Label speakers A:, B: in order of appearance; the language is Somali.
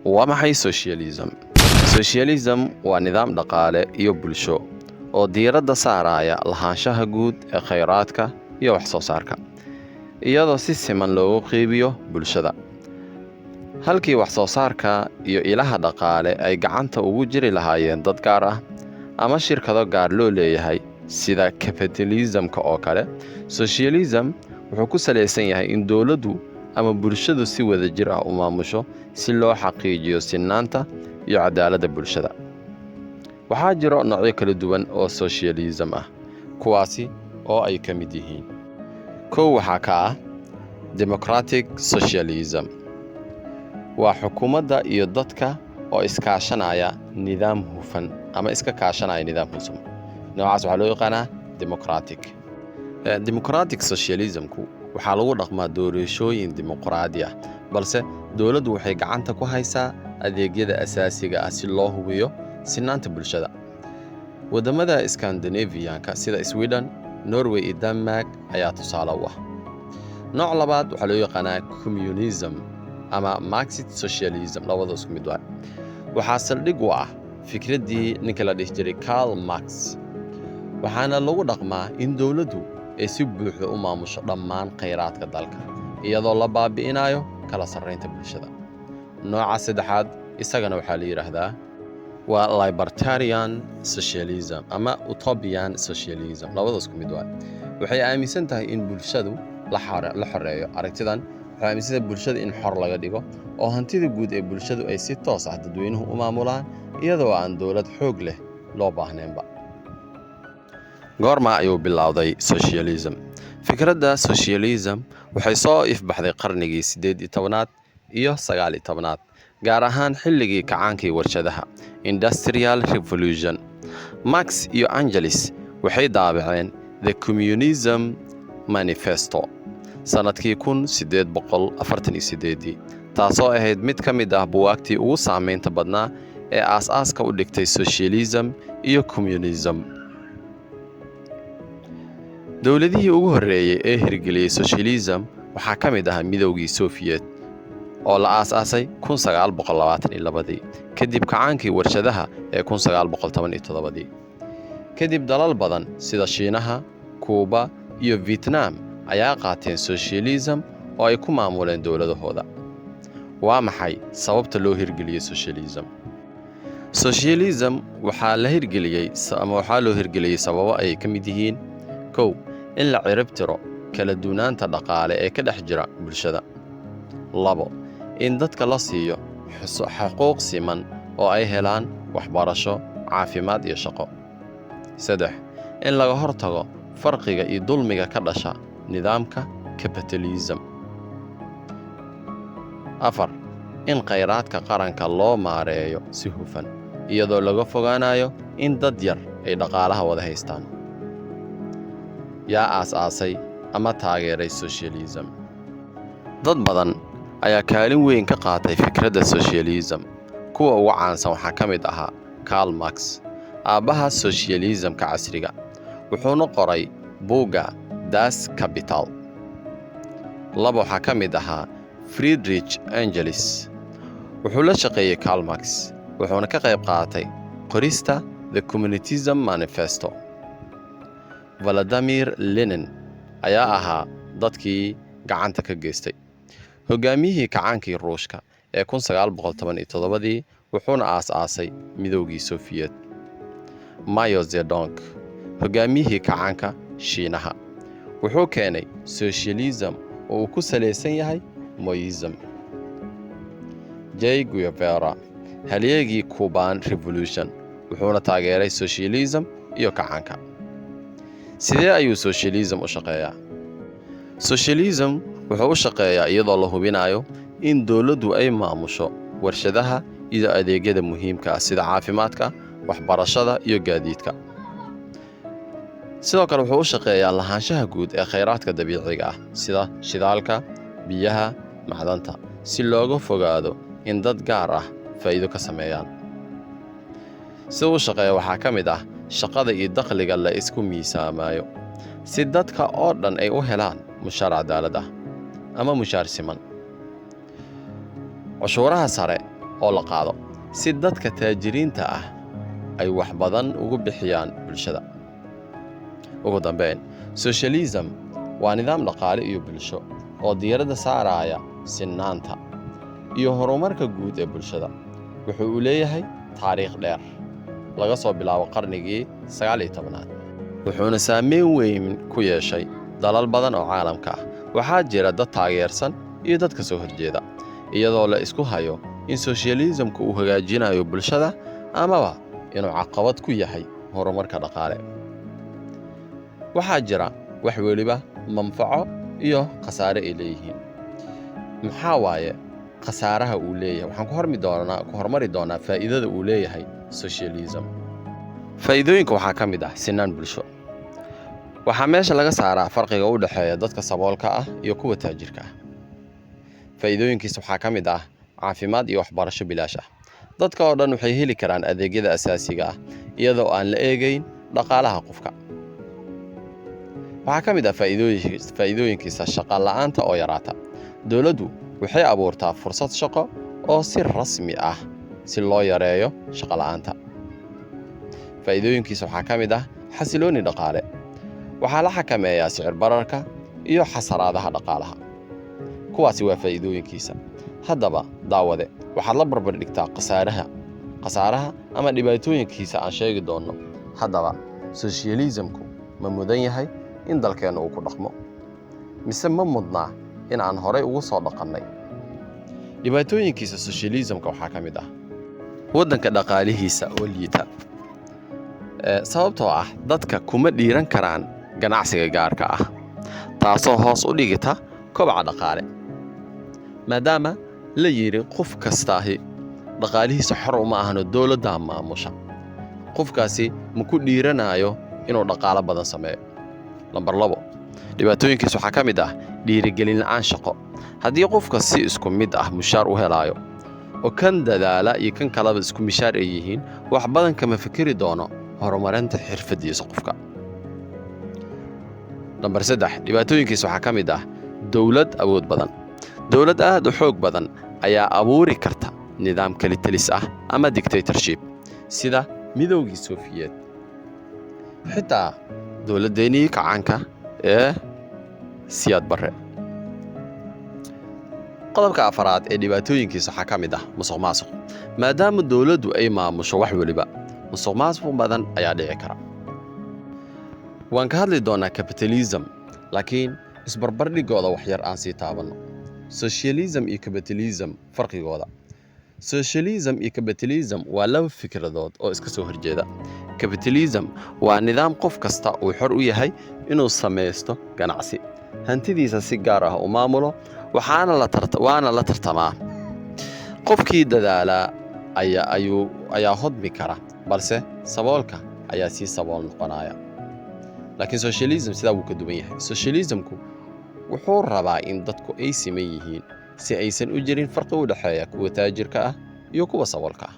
A: Waa maxay socialism? Socialism waa nidaam dhaqaale iyo bulsho oo diiradda saaraya lahaanshaha guud ee kheyraadka iyo wax soo saarka, iyadoo si siman loogu qeybiyo bulshada. Halkii wax soo saarka iyo ilaha dhaqaale ay gacanta ugu jiri lahaayeen dad gaar ah ama shirkado gaar loo leeyahay sida capitalism-ka oo kale, socialism wuxuu ku salaysan yahay in dowladdu ama bulshadu si wadajir ah u maamusho si loo xaqiijiyo sinnaanta iyo cadaaladda bulshada. Waxaa jiro noocyo kala duwan oo socialism ah, kuwaasi oo ay ka mid yihiin: Kow waxaa ka ah democratic socialism. Waa xukuumadda iyo dadka oo iskaashanaya nidaam hufan ama iska kaashanaya nidaam hufan. Noocaas waxaa loo yaqaanaa democratic. Democratic socialism-ku waxaa lagu dhaqmaa doorashooyin dimuqraadi ah, balse dowladdu waxay gacanta ku haysaa adeegyada asaasiga ah si loo hubiyo sinnaanta bulshada. Waddamada Scandinavian-ka sida Sweden, Norway iyo Denmark ayaa tusaale u ah. Nooc labaad waxaa loo yaqaanaa communism ama Marxist socialism, labada isku mid waay. Waxaa saldhig u ah fikraddii ninka la dhihi jiray Karl Marx, waxaana lagu dhaqmaa in dowladdu ay si buuxda u maamusho dhammaan kheyraadka dalka, iyadoo la baabi'inayo kala sarreynta bulshada. Nooca saddexaad isagana waxaa la yidhaahdaa waa libertarian socialism ama utopian socialism, labada isku mid waay. Waxay aaminsan tahay in bulshadu la xoreeyo. Aragtidan waxay aaminsan tahay bulshada in xor laga dhigo oo hantida guud ee bulshadu ay si toos ah dadweynuhu u maamulaan, iyadoo aan dowlad xoog leh loo baahnaynba. Goorma ayuu bilowday socialism? Fikradda socialism waxay soo ifbaxday qarnigii 18aad iyo 19aad, gaar ahaan xilligii kacaankii warshadaha, Industrial Revolution. Marx iyo Engels waxay daabaceen The Communism Manifesto sannadkii 1848-dii, taasoo ahayd mid ka mid ah buwaagtii ugu saameynta badnaa ee aas-aaska u dhigtay socialism iyo communism. Dowladihii ugu horreeyey ee hirgeliyey socialism waxaa ka mid ahaa Midowgii Sofiyeet oo la aas-aasay 1922-dii kadib kacaankii warshadaha ee 1917-dii. Kadib dalal badan sida Shiinaha, Kuuba iyo Vietnam ayaa qaateen socialism oo ay ku maamuleen dowladahooda. Waa maxay sababta loo hirgeliyey socialism? Socialism waxaa la hirgeliyey ama waxaa loo hirgeliyey sababo ay ka mid yihiin: Kow, in la cirib tiro kala duwanaanta dhaqaale ee ka dhex jira bulshada. Labo, in dadka la siiyo xuquuq siman oo ay helaan waxbarasho, caafimaad iyo shaqo. Saddex, in laga hortago farqiga iyo dulmiga ka dhasha nidaamka capitalism. Afar, in khayraadka qaranka loo maareeyo si hufan, iyadoo laga fogaanayo in dad yar ay dhaqaalaha wada haystaan. Yaa aas-aasay ama taageeray socialism? Dad badan ayaa kaalin weyn ka qaatay fikradda socialism. Kuwa ugu caansan waxaa ka mid ahaa Karl Marx, aabbaha socialism-ka casriga, wuxuuna qoray buugga Das Kapital. Laba waxaa ka mid ahaa Friedrich Engels. Wuxuu la shaqeeyey Karl Marx, wuxuuna ka qayb qaatay qorista The Communism Manifesto. Vladimir Lenin ayaa ahaa dadkii gacanta ka geystay, hogaamiyihii kacaankii Ruushka ee 1917-dii, wuxuuna aas-aasay Midowgii Sofiyeet. Mao Zedong, hogaamiyihii kacaanka Shiinaha, wuxuu keenay socialism oo uu ku salaysan yahay Maoism. Che Guevara, halyeegii Cuban Revolution, wuxuuna taageeray socialism iyo kacaanka. Sidee ayuu socialism u shaqeeyaa? Socialism wuxuu u shaqeeyaa iyadoo la hubinayo in dowladdu ay maamusho warshadaha iyo adeegyada muhiimka ah sida caafimaadka, waxbarashada iyo gaadiidka. Sidoo kale wuxuu u shaqeeyaa lahaanshaha guud ee khayraadka dabiiciga ah sida shidaalka, biyaha, macdanta, si looga fogaado in dad gaar ah faa'iido ka sameeyaan. Sida u shaqeeya waxaa ka mid ah shaqada iyo dakhliga la isku miisaamayo, si dadka oo dhan ay u helaan mushaar cadaalad ah ama mushaar siman. Cashuuraha sare oo la qaado si dadka taajiriinta ah ay wax badan ugu bixiyaan bulshada. Ugu dambeyn, socialism waa nidaam dhaqaale iyo bulsho oo diiradda saaraya sinnaanta iyo horumarka guud ee bulshada. Wuxuu uu leeyahay taariikh dheer, laga soo bilaabo qarnigii 19aad, wuxuuna saameyn weyn ku yeeshay dalal badan oo caalamka ah. Waxaa jira dad taageersan iyo dad ka soo horjeeda, iyadoo la isku hayo in socialismku uu hagaajinayo bulshada amaba inuu caqabad ku yahay horumarka dhaqaale. Waxaa jira wax weliba manfaco iyo khasaare ay leeyihiin. Maxaa waaye khasaaraha uu leeyahay? Waxaan ku hormari doonaa faa'iidada uu leeyahay socialism. Faa'iidooyinka waxaa ka mid ah sinaan bulsho. Waxaa meesha laga saaraa farqiga u dhexeeya dadka saboolka ah iyo kuwa taajirka ah. Faa'iidooyinkiisa waxaa ka mid ah caafimaad iyo waxbarasho bilaash ah. Dadka oo dhan waxay heli karaan adeegyada asaasiga ah iyadoo aan la eegayn dhaqaalaha qofka. Waxaa ka mid ah faa'iidooyinkiisa shaqo la'aanta oo yaraata. Dowladdu waxay abuurtaa fursad shaqo oo si rasmi ah si loo yareeyo shaqo la'aanta. Faa'iidooyinkiisa waxaa ka mid ah xasilooni dhaqaale. Waxaa la xakameeyaa sicir bararka iyo xasaradaha dhaqaalaha. Kuwaasi waa faa'iidooyinkiisa. Haddaba daawade, waxaad la barbar dhigtaa khasaaraha ama dhibaatooyinkiisa aan sheegi doonno. Haddaba socialismku ma mudan yahay in dalkeennu uu ku dhaqmo, mise ma mudnaa in aan horay ugu soo dhaqannay? Dhibaatooyinkiisa socialismka waxaa ka mid ah waddanka dhaqaalihiisa oo liita, sababtoo ah dadka kuma dhiiran karaan ganacsiga gaarka ah, taasoo hoos u dhigita kobaca dhaqaale, maadaama la yidhi qof kastaahi dhaqaalihiisa xor uma ahno, dowladdaa maamusha. Qofkaasi ma ku dhiiranayo inuu dhaqaalo badan sameeyo. Lambar 2, dhibaatooyinkiisa waxaa ka mid ah dhiirigelin la'aan shaqo. Haddii qofka si isku mid ah mushaar u helaayo oo kan dadaala iyo kan kaleba isku mishaar ay yihiin, wax badan kama fikiri doono horumarinta xirfadiisa qofka. Lambar 3, dhibaatooyinkiisa waxaa ka mid ah dowlad awood badan. Dowlad aad u xoog badan ayaa abuuri karta nidaam kalitelis ah ama dictatorship, sida Midowgii Sofiyeed, xitaa dowladdeenii kacaanka ee Siyaad Barre. Qodobka afaraad ee dhibaatooyinkiisa waxaa ka mid ah musuq maasuq. Maadaama dowladdu ay maamusho wax weliba, musuq maasuq badan ayaa dhici kara. Waan ka hadli doonaa capitalism, laakiin isbarbardhigooda wax yar aan sii taabanno. Socialism iyo capitalism farqigooda. Socialism iyo capitalism waa laba fikradood oo iska soo horjeeda. Capitalism waa nidaam qof kasta uu xor u yahay inuu samaysto ganacsi, hantidiisa si gaar ah u maamulo, waana la tartamaa. Qofkii dadaalaa ayaa hodmi kara, balse saboolka ayaa sii sabool noqonaya. Laakiin socialism sidaa wuu ka duwan yahay. Socialismku wuxuu rabaa in dadku ay siman yihiin, si aysan u jirin farqi u dhexeeya kuwa taajirka ah iyo kuwa saboolka ah.